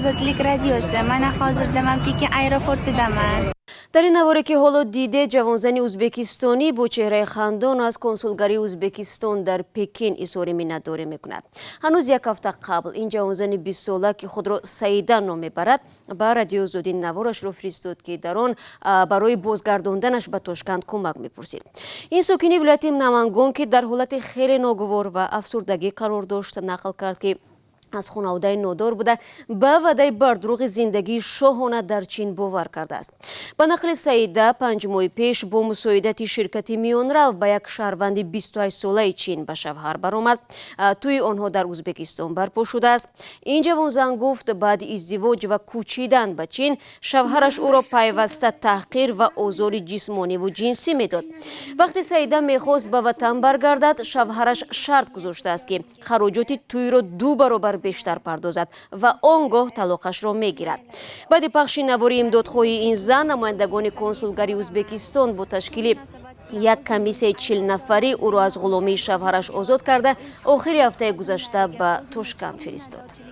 Ozodlik radiosi. Mana hozirda man Pekin aeroportidaman. Дар ин наворе, ки ҳоло диде, ҷавонзани узбекистонӣ бо чеҳраи хандон аз консулгарии Узбекистон дар Пекин изҳори миннатдорӣ мекунад. Ҳанӯз як ҳафта қабл ин ҷавонзани 20-сола, ки худро Саида ном мебарад, ба Радиои Озодӣ наворашро фиристод, ки дар он барои бозгардонданаш ба Тошканд кӯмак мепурсид. Ин сокини вилояти Намангон, ки дар ҳолати хеле ногувор ва афсурдагӣ қарор дошт, нақл кард, ки аз хонаводаи нодор буда, ба ваъдаи бардурӯғи зиндагии шоҳона дар Чин бовар кардааст. Ба нақли Саида, 5 моҳи пеш бо мусоидати ширкати миёнрав ба як шаҳрванди 28-солаи Чин ба шавҳар баромад. Тӯи онҳо дар Узбекистон барпо шудааст. Ин ҷавонзан гуфт, баъди издивоҷ ва кӯчидан ба Чин шавҳараш ӯро пайваста таҳқир ва озори ҷисмониву ҷинсӣ медод. Вақте Саида мехост ба ватан баргардад, шавҳараш шарт гузоштааст, ки хароҷоти тӯйро ду баробар бештар пардозад ва он гоҳ талоқашро мегирад. Баъди пахши навори имдодхоҳии ин зан, намояндагони консулгарии Узбекистон бо ташкили як комиссияи 40 нафарӣ ӯро аз ғуломии шавҳараш озод карда, охири ҳафтаи гузашта ба Тошканд фиристод.